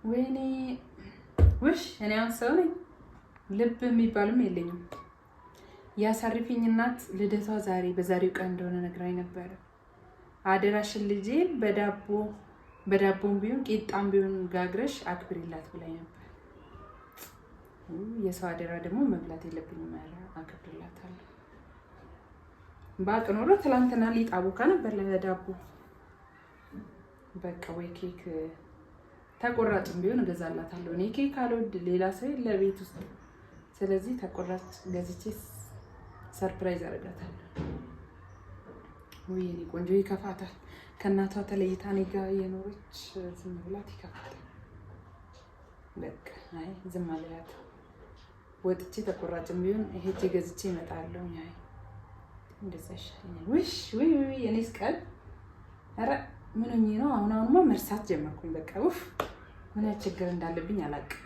ወይኔ ውሽ፣ እኔ አሁን ሰው ነኝ፣ ልብ የሚባልም የለኝም። ያሳርፊኝ እናት ልደቷ ዛሬ በዛሬው ቀን እንደሆነ ነግራኝ ነበረ። አደራሽን ልጄ በዳቦ በዳቦም ቢሆን ቂጣም ቢሆን ጋግረሽ አክብሪላት ብላኝ ነበር። የሰው አደራ ደግሞ መብላት የለብኝም። ኧረ አከብርላታለሁ። ባቅ ኖሮ ትላንትና ሊጥ አቦካ ነበር ለዳቦ። በቃ ወይ ኬክ ተቆራጭም ቢሆን እገዛላታለሁ። እኔ ኬክ አልወድ፣ ሌላ ሰው የለ ቤት ውስጥ። ስለዚህ ተቆራጭ ገዝቼ surprise አደርጋታለሁ። ውይ የእኔ ቆንጆ ይከፋታል። ከእናቷ ተለይታ እኔ ጋ እየኖረች ዝም ብላት ይከፋታል። በቃ አይ ዝም አልላትም። ወጥቼ ተቆራጭም ቢሆን ሄጄ ገዝቼ እመጣለሁ። አይ እንደዛ ይሻለኛል። ውሽ ውይ ውይ እኔስ ቀን ኧረ ምን ሆኜ ነው አሁን? አሁንማ መርሳት ጀመርኩኝ። በቃ ውፍ ምን ያህል ችግር እንዳለብኝ አላውቅም።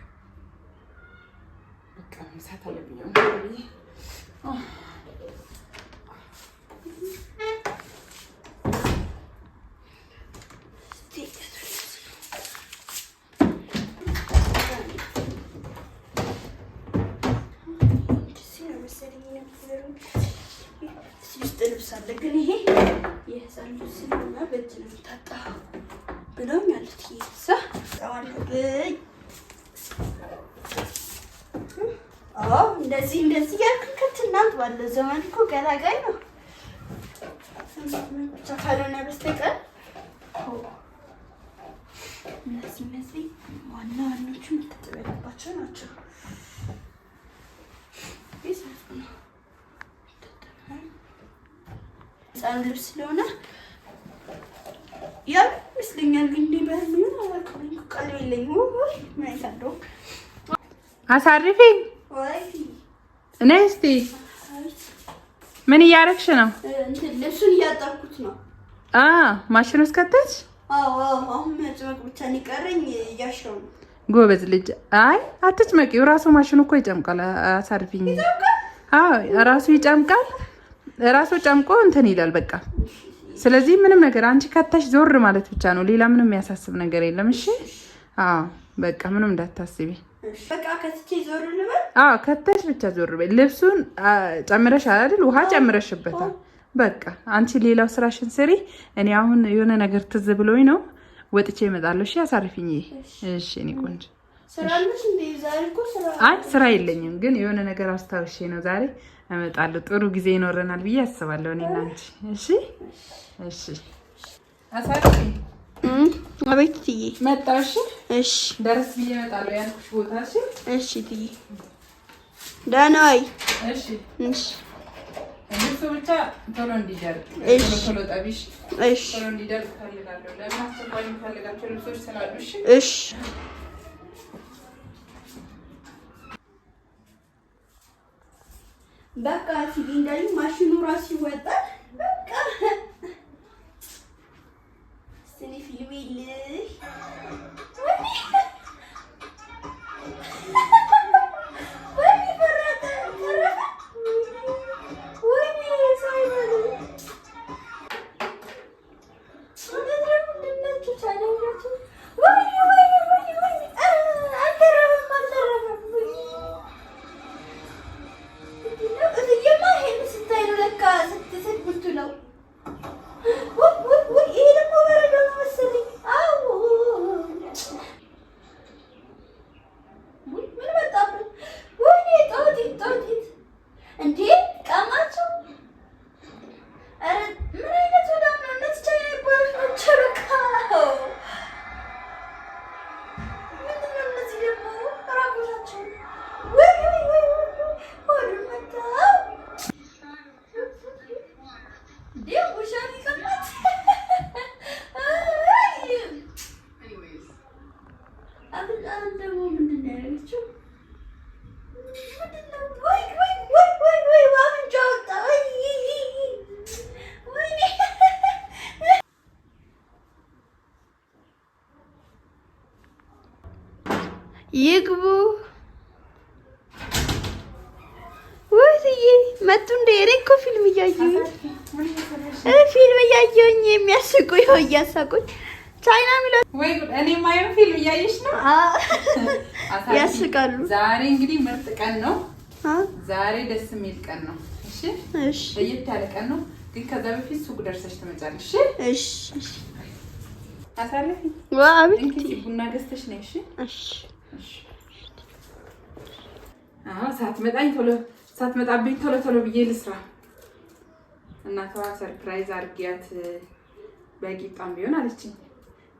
በቃ መርሳት አለብኝ አሁን ብዬ። ውስጥ ልብስ አለ፣ ግን ይሄ የህፃን ልብስ ስለሆነ በእጅ ነው የሚታጠበው ብለውኛል። ሳ አለብኝ። እንደዚህ እንደዚህ እያልክ ከትናንት ባለው ዘመን እኮ ገላጋይ ነው ብቻ ካልሆነ በስተቀር እነዚህ እነዚህ ዋና ዋናዎቹ መታጠብ ያለባቸው ናቸው። ይህ ነው ህፃኑ ልብስ ስለሆነ ያ ይመስለኛል። ግን እንዴ በህልም አላውቅም። ቃል የለኝም። ወይ ምን አይነት አለው? አሳርፊ ነይ እስቲ። ምን እያደረግሽ ነው? ልብሱን እያጠብኩት ነው። ማሽን ውስጥ ከተች? አዎ፣ አሁን መጭመቅ ብቻ ነው የቀረኝ። እያሸው ነው። ጎበዝ ልጅ። አይ አትጭመቂው፣ ራሱ ማሽኑ እኮ ይጨምቃል። አሳርፊኝ። አዎ ራሱ ይጨምቃል። ራሱ ጨምቆ እንትን ይላል በቃ። ስለዚህ ምንም ነገር አንቺ ከተሽ ዞር ማለት ብቻ ነው። ሌላ ምንም የሚያሳስብ ነገር የለም። እሺ። አዎ በቃ ምንም እንዳታስቢ። በቃ ከትቼ ዞር ልበል። አዎ ከተሽ ብቻ ዞር በይ። ልብሱን ጨምረሻል አይደል? ውሃ ጨምረሽበታል። በቃ አንቺ ሌላው ስራሽን ስሪ። እኔ አሁን የሆነ ነገር ትዝ ብሎኝ ነው ወጥቼ እመጣለሁ። እሺ አሳርፊኝ። እሺ እኔ ቆንጆ። አይ ስራ የለኝም፣ ግን የሆነ ነገር አስታውሼ ነው ዛሬ እመጣለሁ። ጥሩ ጊዜ ይኖረናል ብዬ አስባለሁ እኔና አንቺ። እሺ እሺ። አሳርፊኝ። አቤት ትዬ። መጣሁ። እሺ እሺ። ደረስ ብዬ እመጣለሁ ያልኩሽ ቦታ። እሺ እሺ ትዬ። ደህና ዋይ። እሺ እሺ ልብሱ ብቻ ቶሎ እንዲደርቅ እሺ። ቶሎ ቶሎ ጠቢሽ። እሺ ቶሎ እንዲደርቅ እፈልጋለሁ። ለምን አስቸኳይ የምፈልጋቸው ልብሶች ስላሉ። እሺ እሺ። በቃ ትዬ እንዳለኝ ማሽኑ ራሱ ይወጣል። በቃ እስቲ እኔ ፊልም ልይ። ወይኔ ፈረጠ ተረፈ። ወይኔ ሳይበሉ እንዴት ነው? ምንድን ናቸው ቻለኛቸው? ወይኔ ወይኔ ወይኔ ወይኔ! አልተረፈም አልተረፈም። ምንድን ነው? እትዬማ ይሄን ስታይ ነው ለካ ስትስቅ የምትውለው። ውይ ውይ ውይ! ይሄ ደግሞ በረዶ ነው መሰለኝ። አዎ ውይ ምን መጣብን? ወይኔ ጦጢት ጦጢት! እንዴ ቀማቸው! ኧረ ምን አይነት ወዳም ነው? እነዚህ ቻይና ይባላል ናቸው ለካ። ምንድን ነው እነዚህ ደግሞ ራቁታቸው? ውይ ውይ ውይ ውይ! ሆዱን መታው። እንዴ ውሻን ይቀማት። አይ አፍንጫን ደግሞ ምንድን ነው ያደረገችው? ምንድን ነው? ወይ ወይ ወይ ወይ ወይ አፍንጫ ወጣ። ወይ ወይኔ ይግቡ። ውይ መጡ እንደ እኔ እኮ ፊልም እያየሁኝ ፊልም እያየሁኝ የሚያስቁ ይኸው እያሳቁኝ ቻይና የሚለው ወይ ጉድ! እኔ የማየው ፊልም እያየሽ ነው። አሳልፊ። ያስቃሉ። ዛሬ እንግዲህ ምርጥ ቀን ነው። ዛሬ ደስ የሚል ቀን ነው። እሺ፣ እሺ፣ ለየት ያለ ቀን ነው። ግን ከዛ በፊት ሱቅ ደርሰሽ ትመጫለሽ። እሺ፣ እሺ፣ እሺ። አሳልፊ። አቤት። እንኪ ቡና ገዝተሽ ነይ። እሺ፣ እሺ። እሺ። አዎ፣ ሳትመጣኝ ቶሎ ሳትመጣብኝ ቶሎ ቶሎ ብዬ ልስራ። እናቷ surprise አድርጊያት በቂጣም ቢሆን አለችኝ።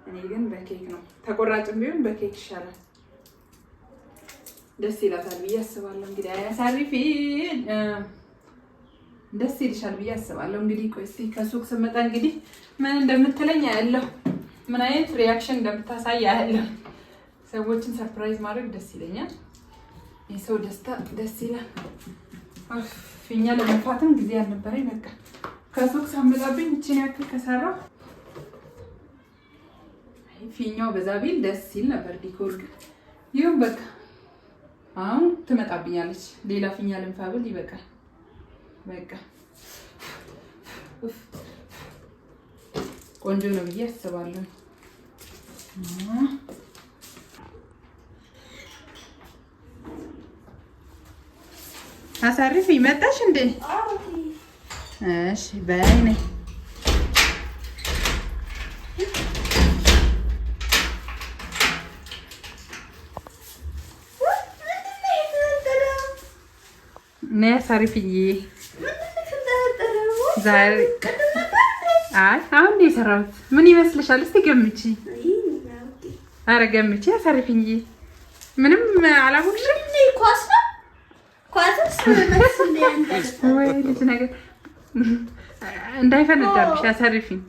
እኔ ግን በኬክ ነው፣ ተቆራጭም ቢሆን በኬክ ይሻላል። ደስ ይላታል ብዬ አስባለሁ። እንግዲህ አያሳሪፊ ደስ ይልሻል ብዬ አስባለሁ። እንግዲህ ቆይ እስኪ ከሱቅ ስመጣ እንግዲህ ምን እንደምትለኝ አያለሁ፣ ምን አይነት reaction እንደምታሳይ አያለሁ። ሰዎችን surprise ማድረግ ደስ ይለኛል። የሰው ደስታ ደስ ይላል። ፊኛ ለመንፋትም ጊዜ አልነበረኝ። በቃ ከሱቅ ሳመጣብኝ ይችን ያክል ከሰራው ፊኛው በዛ ቢል ደስ ሲል ነበር። Decor ግን ይሁን በቃ አሁን ትመጣብኛለች። ሌላ ፊኛ ልንፋ ብል ይበቃል። በቃ ቆንጆ ነው ብዬ አስባለሁ። አሳሪፊ መጣሽ እንዴ? እሺ በይ ነይ። ነይ አሳሪፍዬ። ዛሬ አይ አሁን ነው የሰራሁት። ምን ይመስልሻል? እስቲ ገምቺ። ኧረ ገምቺ አሳሪፍዬ። ምንም አላወቅሽም? ኳስ ነው ኳስስ ወይ ልጅ ነገር እንዳይፈነዳብሽ አሳሪፊኝ።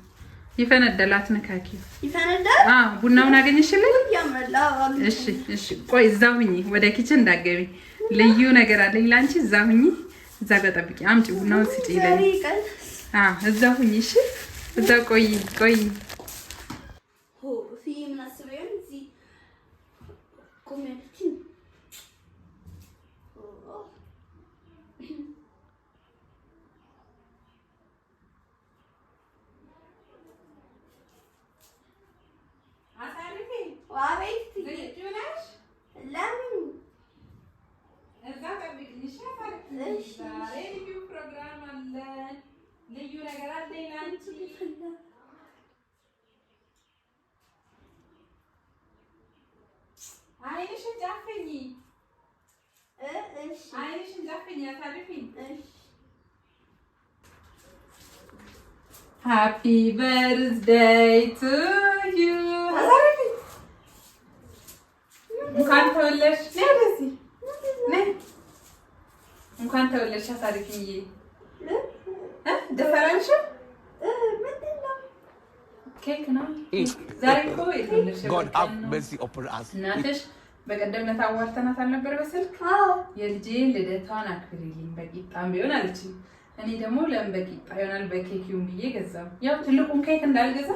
ይፈነዳል፣ አትነካኪ። ይፈነዳል። አዎ ቡናውን አገኘሽልኝ? ያምራል። እሺ፣ እሺ። ቆይ እዛው ሁኚ፣ ወደ kitchen እንዳትገቢ። ልዩ ነገር አለኝ ላንቺ። እዛ ሁኚ፣ እዛ ጋር ጠብቂ። አምጪ ቡናውን ስጪ ለኔ። አዎ እዛ ሁኚ። እሺ፣ እዛ ቆይ፣ ቆይ። ዛሬ ልዩ ፕሮግራም አለን። ልዩ ነገር አለኝ ላንቺ። ዓይንሽን ጨፍኚ፣ ዓይንሽን ጨፍኚ፣ አሳልፊኝ። Happy birthday to you። አሳልፊኝ። እንኳን ተወለድሽ። ነይ ወደዚህ ነይ። እንኳን ተወለድሽ አሳልፊኝ። ደስ አላለሽም? ኬክ ነው ዛሬ እኮ የተወለድሽበት God ቀን have ነው። mercy upon us. እናትሽ በቀደም ዕለት አዋርተናት አልነበር በስልክ? የልጄን ልደቷን አክብሪልኝ በቂጣም ቢሆን አለችኝ። እኔ ደግሞ ለምን በቂጣ ይሆናል በኬክ ይሁን ብዬ ገዛው። ያው ትልቁን ኬክ እንዳልገዛ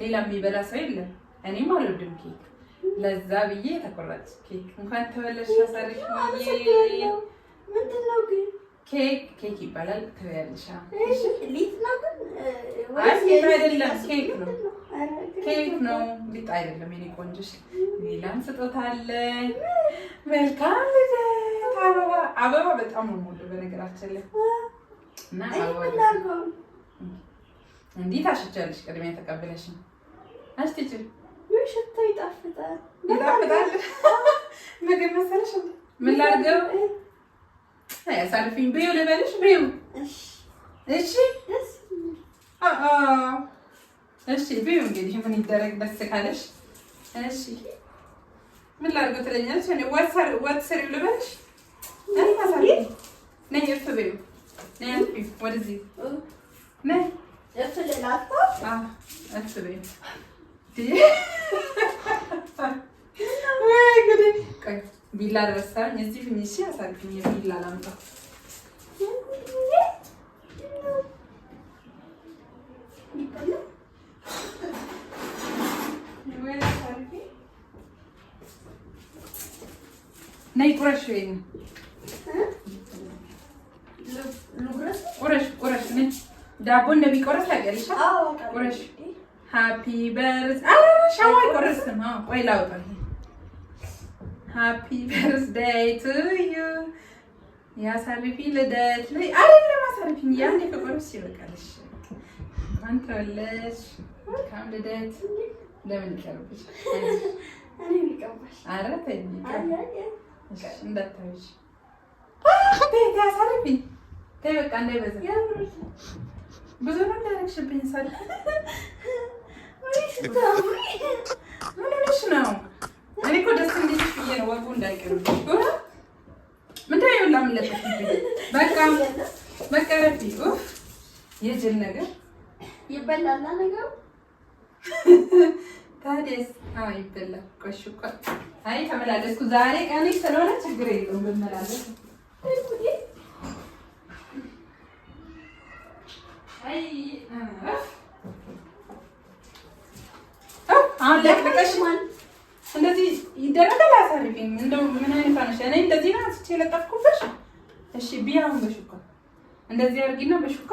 ሌላ የሚበላ ሰው የለም። እኔም አልወድም ኬክ። ለዛ ብዬ ተቆራጭ ኬክ። እንኳን ተወለድሽ አሳሪፍዬ። ምንድን ነው ግን? ኬክ ኬክ ይባላል። ትበያለሽ። ሊጥ ነው ግን? አይ ሊጥ አይደለም፣ ኬክ ነው። ኬክ ነው፣ ሊጥ አይደለም። የኔ ቆንጆሽ፣ ሌላም ስጦታ አለኝ። መልካም ልደት። አበባ አበባ በጣም ነው የምወደው በነገራችን ላይ እና አበባ እንዲህ ታሽቻለሽ። ቅድሚያ ተቀብለሽ አሽትጭ ሽታ ይጣፍጣል፣ ይጣፍጣል። ምግብ መሰለሽ እንዴ? ምን ላድርገው? አሳልፊኝ። ብይው ልበልሽ? ብይው። እሺ፣ እሺ፣ ብይው። እንግዲህ ምን ይደረግ፣ ደስ ካለሽ። እሺ፣ ምን ላድርገው ትለኛለች። እኔ ወጥ ስሪው ልበልሽ? አሳልፊኝ። ነይ እፍ ብይው። ነይ አልፊው፣ ወደዚህ ነይ። እፍ ልላታ? እፍ ብይው። ወይ ጉዴ! ቆይ ቢላ ረሳኝ። እዚህ ሁኚ እሺ። አሳልፊኝ፣ ቢላ ላምጣ። ነይ ቁረሽ፣ ወይ ቁረሽ፣ ቁረሽ። ነይ ዳቦ እንደሚቆረስ ታውቂያለሽ? ቁረሽ። Happy birth ሻማ አይቆረስም። ቆይ ላውጣ። Happy birthday to you ያሳልፊ ልደት ላይ አይደለም፣ አሳልፊኝ። ያኔ ከቆረስሽ ይበቃል። እሺ እንኳን ተወለድሽ፣ መልካም ልደት። ለምን ይቀርብሽ? ኧረ ተይ እንዳታዩሽ። ተይ አሳልፊኝ። ተይ በቃ እንዳይበዛ ብዙ ነው እንዳደረግሽብኝ። ሳል ምን ሆነሽ ነው? እኔ እኮ ደስ እንዲልሽ ብዬ ነው ወጉ እንዳይቀርብሽ። ምንድን ነው የሁላ የምንለጠፍብኝ? በቃ በቃ ረፊ የጅል ነገር ይበላል ነገሩ ታዲያስ? አዎ ይበላል። ቆሽ እኮ አይ ተመላለስኩ ዛሬ ቀኔ ስለሆነ ችግር የለውም ብመላለስ። አይ አሁን ለቅለቀሽ እንደዚህ ይደረጋል። አሳርፊኝ። እንደው ምን አይነት ነሽ? እኔ እንደዚህ ነው አንስቼ የለጠፍኩብሽ። እሺ ቢያውን በሹካ እንደዚህ አድርጊና በሹካ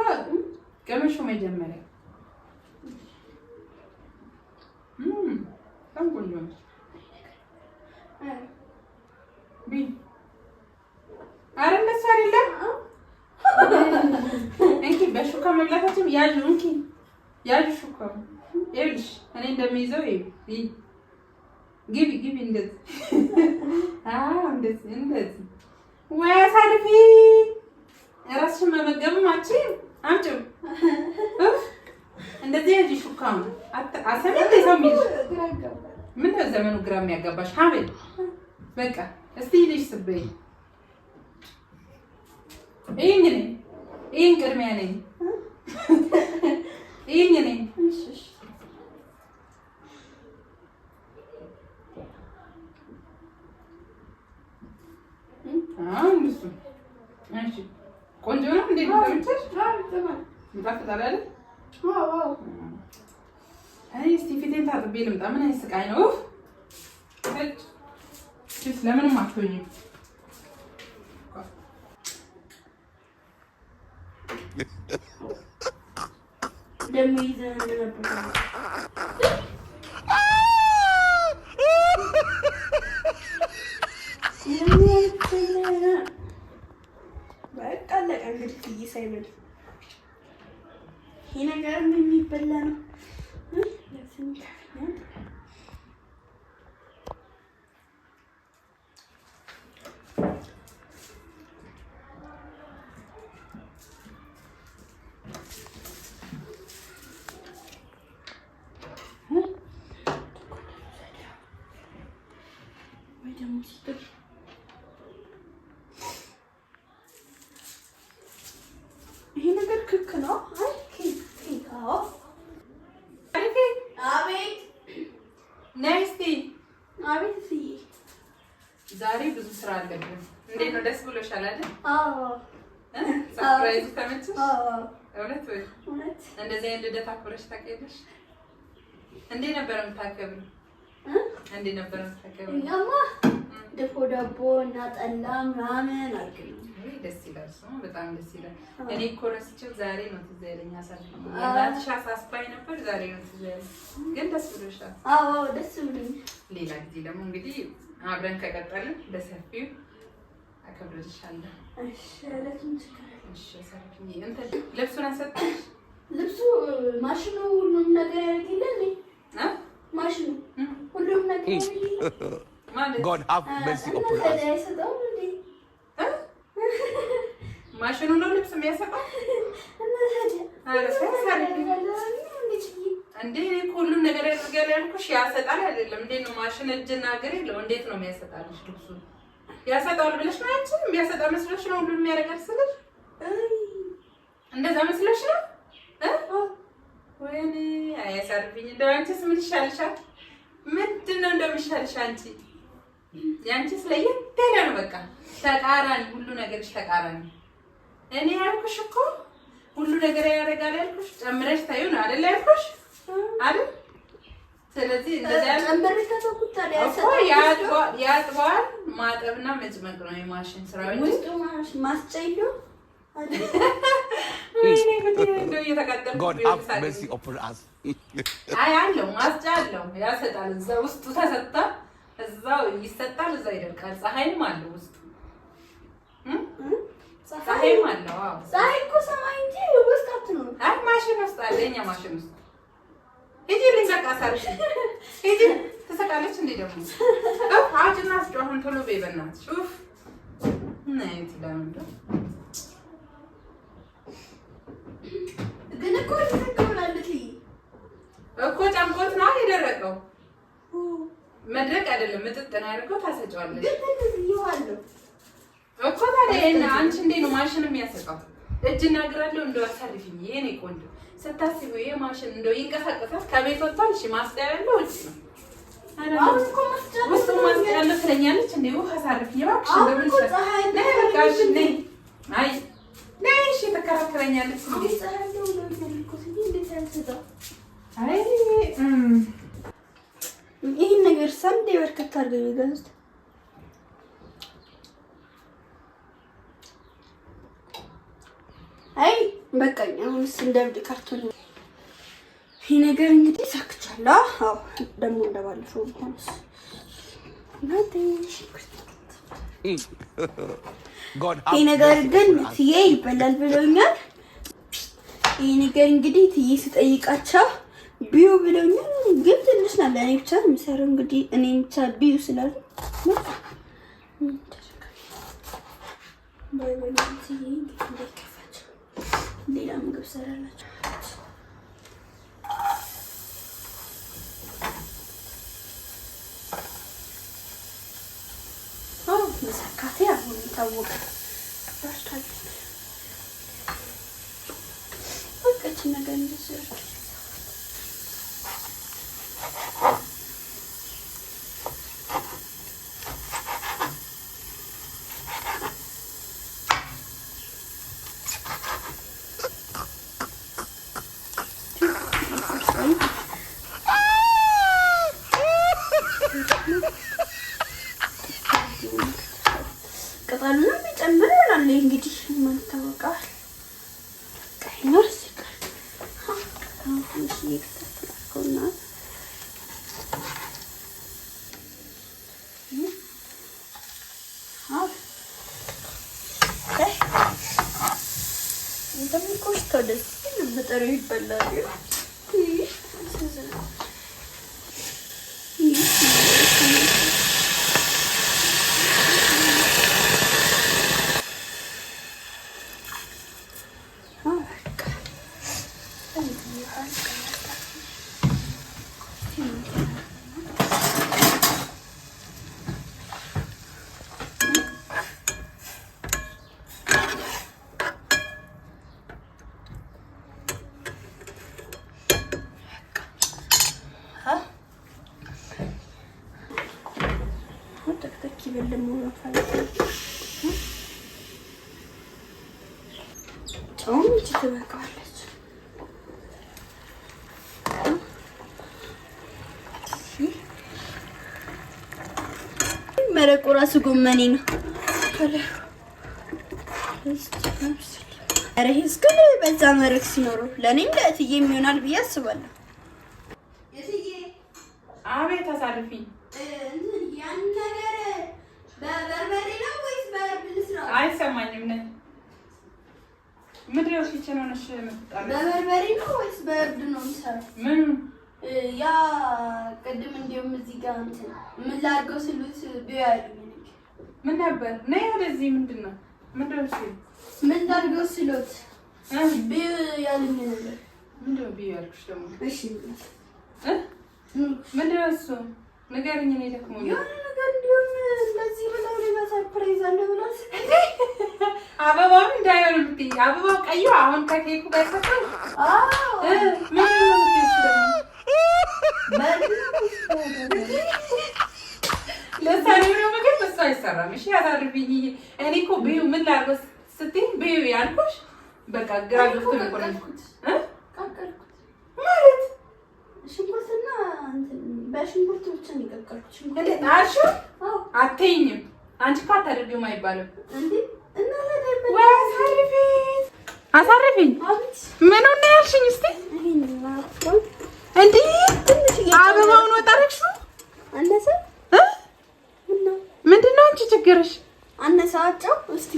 ቅመሹ መጀመሪያ። በጣም ቆንጆ ነው። ኧረ እንደሱ አይደለም። እንኪ በሹካ መብላታችን ያዥ። እንኪ ያዥ ሹካ ይኸውልሽ፣ እኔ እንደሚይዘው ይኸው ግቢ ግቢ፣ እንደዚህ አዎ፣ እንደዚህ እንደዚህ። ወይ አሳልፊ፣ እራስሽን መመገብም አትችይም። አምጪው እንደዚህ ያዥ ሹካውን። አሰሚ እንደ ሰው የሚልሽ ምን ነው ዘመኑ ግራ የሚያጋባሽ? ሀብል በቃ እስቲ ልጅ ስበይ ይሄን ነኝ፣ ይሄን ቅድሚያ ነኝ፣ ይሄን ነኝ። እሺ ቆንጆ ነው። እንዴት ነው ተመቸሽ? ይጣፍጣል አይደል? አይ እስቲ ፊቴን ታጥቤ ልምጣ። ምን አይነት ስቃይ ነው! ፊት ለምንም አትሆኝም። ደግሞ ይዘን ነበር። በቃ አለቀ እንግዲህ ሳይበል ይሄ ነገር የሚበላ ነው። ይሄ ነገር ክክ ነው። አይ ኬክ። አዎ አቤት። ነይ እስቲ። አቤት እትዬ። ዛሬ ብዙ ስራ አለብን። እንዴት ነው? ደስ ብሎሻል አይደል? አዎ። Surprise ኡ ተመቸሽ? አዎ። እውነት ወይ? እውነት። እንደዚህ አይነት ልደት አክብረሽ ታውቂያለሽ? እንዴት ነበር የምታከብሪው? እንዴት ነበር የምታከብሪው? እኛማ ድፎ ዳቦ እና ጠላ ምናምን አድርገን ነው። ውይ ደስ ይላል። እሱማ በጣም ደስ ይላል። እኔ እኮ ረስቼው ዛሬ ነው ትዝ ያለኝ። አሳልፌ እናትሽ አሳስባኝ ነበር። ዛሬ ነው ትዝ ያለኝ። ግን ደስ ብሎሻል? አዎ ደስ ብሎኛል። ሌላ ጊዜ ደግሞ እንግዲህ አብረን ከቀጠልን በሰፊው አከብርልሻለሁ። እሺ ዕለቱን ችግር የለም። እሺ አሳልፊኝ። እንትን ልብሱን አሰጠሽ? ልብሱ ማሽኑ ሁሉም ነገር ያደርግልህ እንዴ? ማሽኑ ሁሉም ነገር ያደርግልህ ማለት God have mercy እና upon us. ታዲያ አይሰጠውም እንዴ? ማሽኑ ነው ልብስ የሚያሰጣው? እና ታዲያ ኧረ ሳያሳልፊኝ እንዴ እንዴ እኔ እኮ ሁሉም ነገር ያደርጋል ያልኩሽ ያሰጣል አይደለም። እንዴት ነው ማሽን እጅና እግር የለው? እንዴት ነው የሚያሰጣልሽ? ልብሱ ያሰጣል ብለሽ ነው አንቺ? የሚያሰጣ መስሎሽ ነው ሁሉም ያደርጋል ስልሽ? እንደዛ መስሎሽ ነው? ወይኔ አያሳርፍኝ። እንደው አንቺስ ምን ይሻልሻል? ምንድን ነው እንደው የሚሻልሽ አንቺ? የአንቺስ ለየት ያለ ነው። በቃ ተቃራኒ፣ ሁሉ ነገርሽ ተቃራኒ። እኔ ያልኩሽ እኮ ሁሉ ነገር ያደርጋል ያልኩሽ ጨምረሽ ታዩ ነው አይደል ያልኩሽ አይደል? ስለዚህ እንደዛ ጨምሬ ከተውኩት ታዲያ እኮ ያጥበዋል። ማጠብና መጭመቅ ነው የማሽን ስራው እንጂ ውስጡ ማስጫ የለውም አይደል? ወይኔ ጉዴ! እንደው እየተቃጠልኩ God ቢሆን have ሳቅ። mercy upon us. አይ አለው፣ ማስጫ አለው፣ ያሰጣል። እዛ ውስጡ ተሰጣ፣ እዛው ይሰጣል፣ እዛው ይደርቃል። ፀሐይም አለው ውስጡ እም? ፀሐይም አለው። አዎ። ፀሐይ እኮ ሰማይ እንጂ ውስጥ አትኖርም። አይ ማሽን ውስጥ አለ፣ የኛ ማሽን ውስጥ። ሂጂልኝ በቃ ሳርሽ ሂጂ። ትስቃለች እንዴ ደግሞ? እፍ አውጪና ስጪው አሁን ቶሎ በይ በእናትሽ። ኡፍ ምን አይነት ለምንድን ግን እኮ ትከውላለች። እኮ ጨምቆት ነው የደረቀው። መድረቅ አይደለም ምጥጥ ነው ያደርገው። ታሰጫዋለሽ ግን እንደዚህ ይዋለው እኮ ታዲያ ይሄን አንቺ እንዴት ነው ማሽን የሚያሰጣው? እጅና እግር አለው። እንደው አሳርፊኝ የኔ ቆንጆ። ስታስቢው ይሄ ማሽን እንደው ይንቀሳቀሳል። ከቤት ወጥቷል። እሺ ማስጫ ያለው ውጭ ነው። ኧረ አሁን እኮ ማስጫ ውስጡ ማስጫ ያለው ትለኛለች እንዴ? ውሃ አሳርፊኝ እባክሽ። አሁን እንደው ምን እኮ ይሻላል? ፀሐይ ነይ በቃ እሺ ነይ። አይ ነይ እሺ ትከራከረኛለች እንዴ? አሁን ፀሐይ እንደው ብሎኛል እኮ ስዬ እንዴት ያልሰጠው አይ ይህን ነገር ሰንዴ በርከት አድርገው የሚገዙት። አይ በቃኝ። አሁንስ እንደ እብድ ካርቶን ይህ ነገር እንግዲህ ሳክቻለሁ። አዎ ደግሞ እንደባለፈው ቢሆንስ እናንተ God ይህ have ነገር mercy ግን upon us. ትዬ ይበላል ብለውኛል። ይህ ነገር እንግዲህ ትዬ ስጠይቃቸው ቢዩ ብለውኛል። ግን ትንሽ ናት፣ ለእኔ ብቻ ነው የሚሰራው። እንግዲህ እኔ ብቻ ቢዩ ስላሉ በቃ ምን ይደረጋል? ባይበላ ትዬ እንግዲህ እንዳይከፋቸው ሌላ ምግብ ሰራላቸው። መሰካቴ አሁን የታወቀ በርቷል። በቃ ይህችን ነገር እንደዚህ አድርጌ ቅጠሉንም ይጨምር ይሆናል እንግዲህ ማን ይታወቃል። በቃ ይኖር እዚህ ጋር አሁን ትንሽ እየከተፍኩና ደግሞ እኮ ሽታው ደስ ይላል። በጥሬው ይበላል። ያሳዝናል። በቃ ጠቅጠቅ ይበል ደግሞ ጨውም ይቺ ትበቃዋለች። መረቁ ራሱ ጎመኔ ነው። ኧረ ይሄስ ግን በዛ መረቅ ሲኖረው ለእኔም ለእትዬም ይሆናል ብዬ አስባለሁ። እትዬ አቤት አሳርፊኝ። ያን ነገር በበርበሬ ነው ወይስ በእርድ ልስራው? አይሰማኝም። ነይ ምንድን ነው kitchen ሆነሽ የምትጣሪው? በበርበሬ ነው ወይስ በእርድ ነው የሚሰራው? ምኑ? ያ ቅድም እንዲሁም እዚህ ጋር እንትን ምን ላድርገው ስሉት ቢዩ ያሉኝ እኔ። ምን ነበር? ነይ ወደዚህ። ምንድን ነው ምንድን ነው እሱ? ምን ላድርገው ስሉት እ? ቢዩ ያሉኝ ነገር። ምንድን ነው ቢዩ ያልኩሽ ደግሞ? እሺ እ? ምንድን ነው እሱ? ንገሪኝ። እኔ ደክሞኛል። የሆነ ነገር እንዲሁም እንደዚህ ብለው ሌላ surprise አለ ብሏል። አበባውን እንዳይሆን የምትይኝ አበባው ቀዩ አሁን ከኬኩ ጋር ይሰጣል። አዎ እ? ምንድን ነው የምትይው እሱ ደግሞ? በእርድ ነው ወይስ በበርበሬ? ለሳሪ ነው ምግብ እሱ አይሰራም። እሺ አሳርፊኝ። እኔ እኮ ብዩ ምን ላድርገው ስትይኝ ብዩ ያልኩሽ በቃ ግራ ገብቶኝ እኮ ነው። ቀቀልኩት እ? ቀቀልኩት ማለት ሽንኩርትና እንትን በሽንኩርት ብቻ ነው የቀቀልኩት። ሽንኩርት እንዴት አልሽው? አዎ አትይኝም። አንቺ እኮ አታደርጊውም አይባልም እንዴ እና ታዲያ ወይ አሳርፊኝ። አሳርፊኝ። ምኑን ነው ያልሽኝ? እስኪ እንዲህ አበባውን ወጣ አደረግሽው? አነሰ ምንድን ነው አንቺ ችግርሽ? አነሳቸው እስቲ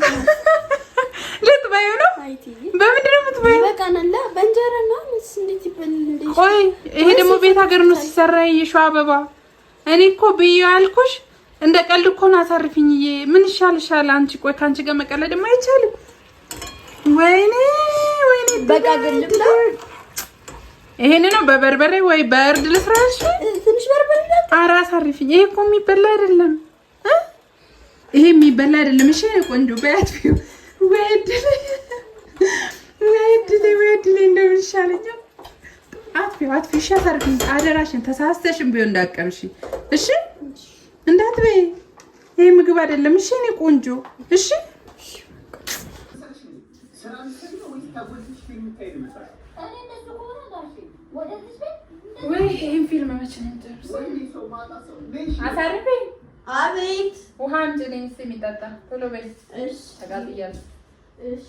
ልትበይው ነው? በምንድን ነው የምትበይው? ይበቃናል። በእንጀራ ነው። እንዴት ይበላል? ቆይ ይሄ ደግሞ ቤት ሀገር ነው ሲሰራ የሸዋ አበባ። እኔ እኮ ብዬሽ አልኩሽ እንደ ቀልድ እኮ ነው። አሳርፊኝዬ ምን ይሻልሻል አንቺ? ቆይ ከአንቺ ጋር መቀለድም አይቻልም። ወይኔ ወይኔ፣ በቃ ግን ልብላ። ይሄን ነው በበርበሬ ወይ በእርድ ልስራሽ? ትንሽ በርበሬ። ኧረ አሳርፊኝ። ይሄ እኮ የሚበላ አይደለም። ይሄ የሚበላ አይደለም። እሺ ቆንጆ በያት። ወይ እድሌ፣ ወይ እድሌ፣ ወይ እድሌ፣ እንደው ይሻለኛል። አጥፊው አጥፊው። እሺ አሳርፊኝ፣ አደራሽን። ተሳስተሽም ቢሆን እንዳትቀምሺ፣ እሺ እንዳትበይ። ይሄ ምግብ አይደለም። እሺ እኔ ቆንጆ። እሺ ወይ ይሄን ፊልም መቼ ነው የምጨርሰው? አሳርፊኝ። አቤት። ውሃ አምጪልኝ እስኪ የሚጠጣ ቶሎ በይ። እሺ ተቃጥያለሁ። እሺ።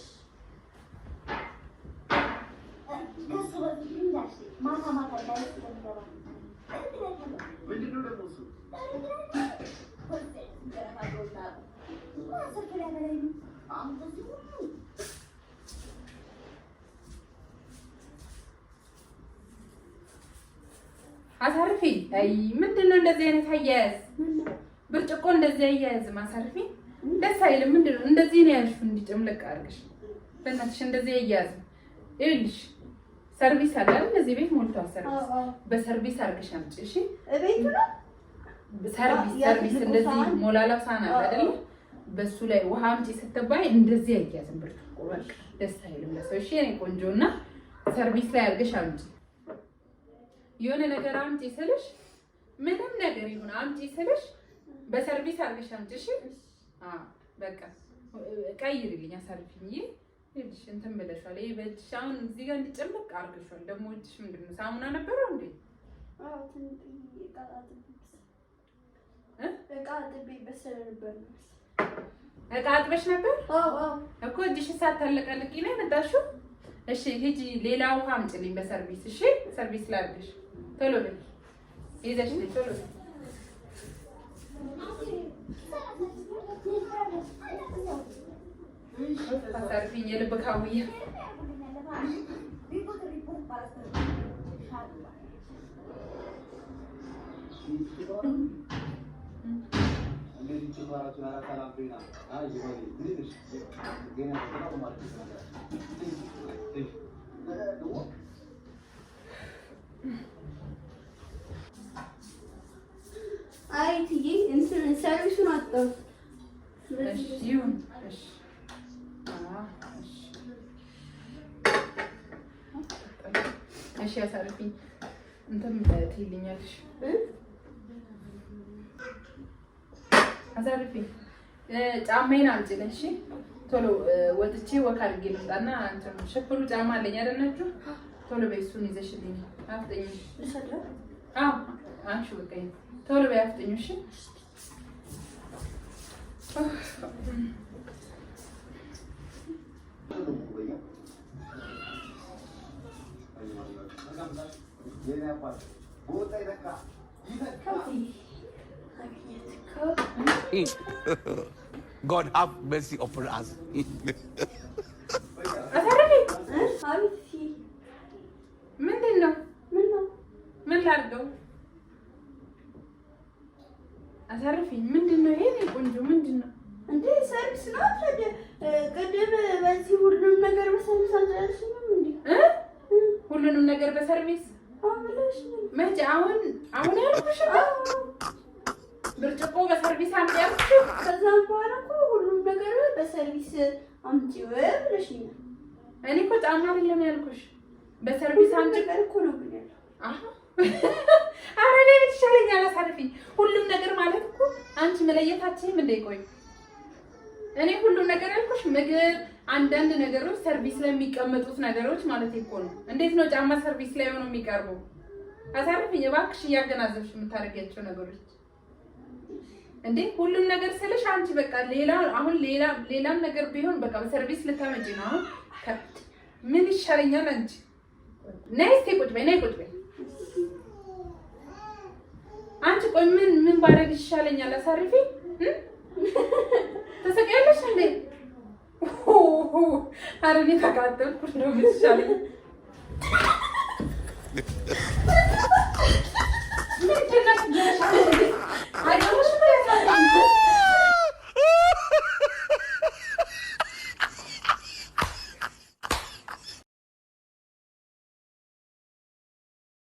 አሳርፊ። አይ ምንድን ነው እንደዚህ አይነት አያያዝ? ብርጭቆ እንደዚህ አያያዝም። አሳርፊ፣ ደስ አይልም። ምንድን ነው እንደዚህ ነው ያልሽው? እንዲጨምለቅ አድርገሽ በእናትሽ እንደዚህ አያያዝም። ይኸውልሽ ሰርቪስ አለ አይደል? እዚህ ቤት ሞልቷል ሰርቪስ። በሰርቪስ አድርገሽ አምጪ። እሺ እቤቱ ነው ሰርቪስ ሰርቪስ፣ እንደዚህ ሞላላው ሳህን አለ አይደል? በሱ ላይ ውሃ አምጪ ስትባይ እንደዚህ አያያዝም ብርጭቆ። በቃ ደስ አይልም ለሰው። እሺ የእኔ ቆንጆ፣ እና ሰርቪስ ላይ አድርገሽ አምጪ። የሆነ ነገር አምጪ ስልሽ፣ ምንም ነገር ይሁን አምጪ ስልሽ በሰርቪስ አድርገሽ አምጪ። እሺ አዎ፣ በቃ ቀይሪልኝ፣ አሳርፊኝ። ይኸውልሽ እንትን ብለሻል። ይሄ በእጅሽ አሁን እዚህ ጋር እንዲጨምቅ አድርገሻል። ደግሞ እጅሽ ምንድን ነው ሳሙና ነበረው እንዴ? እቃ አጥበሽ ነበር እኮ እጅሽን ሳታለቀልቂ ነው የመጣሽው። እሺ ሂጂ፣ ሌላ ውሃ አምጪልኝ በሰርቪስ። እሺ ሰርቪስ ላድርግሽ። ቶሎ በይ ይዘሽ ነይ፣ ቶሎ በይ። አሳርፊኝ የልብ ካውያ። አይ ትዬ እንትን ሰርቪሱን አጣሁት። እሺ ይሁን። እሺ እሺ እሺ አሳርፊኝ። እንትን ትይልኛለሽ። አሳርፊኝ። ጫማዬን አምጪልኝ። እሺ ቶሎ ወጥቼ walk አድርጌ ልምጣና እንትን ሽፍሩ ጫማ አለኝ አይደል? ቶሎ በይ እሱን ይዘሽልኝ አፍጥኝ። አዎ አንቺ በቃ ቶሎ በይ አፍጥኝ። እሺ God have mercy upon us. አሳርፊኝ። አቤት ትዬ። ምንድን ነው? ምን ነው? ምን ላድርገው? አሳርፊኝ። ምንድን ነው ይሄ? ቆንጆ ምንድን ነው እንዴ? ሰርቪስ ነው ታዲያ። ቅድም በዚህ ሁሉንም ነገር በሰርቪስ አልጨረስንም እንዴ? ሁሉንም ነገር በሰርቪስ መቼ? አሁን አሁን ያልኩሽ ብርጭቆ በሰርቪስ አምጪ ያልኩሽ። ከዛም በኋላ እኮ ሁሉም ነገር በሰርቪስ አምጪ ብለሽኛል። እኔ እኮ ጫማ አይደለም ያልኩሽ፣ በሰርቪስ አምጪ ነገር እኮ ነው ግን ያለው። ኧረ እኔ ቤት ይሻለኛል። አሳርፊኝ። ሁሉም ነገር ማለት እኮ አንቺ መለየታችንም እንደ ቆይ እኔ ሁሉም ነገር ያልኩሽ ምግብ፣ አንዳንድ ነገሮች ሰርቪስ ላይ የሚቀመጡት ነገሮች ማለት እኮ ነው። እንዴት ነው ጫማ ሰርቪስ ላይ ሆኖ የሚቀርበው? አሳርፊኝ እባክሽ። እያገናዘብሽ የምታደርጊያቸው ነገሮች እንዴ ሁሉም ነገር ስልሽ አንቺ በቃ ሌላ አሁን ሌላ ሌላም ነገር ቢሆን በቃ በሰርቪስ ልታመጪ ነው አሁን። ምን ይሻለኛል? አንቺ ነይ እስኪ ቁጭ በይ፣ ነይ ቁጭ በይ። አንቺ ቆይ ምን ምን ባደርግ ይሻለኛል? አሳርፊ ተሰቃያለሽ እንዴ? ኧረ እኔ ተቃጠልኩ። እንደው ምን ይሻለኛል?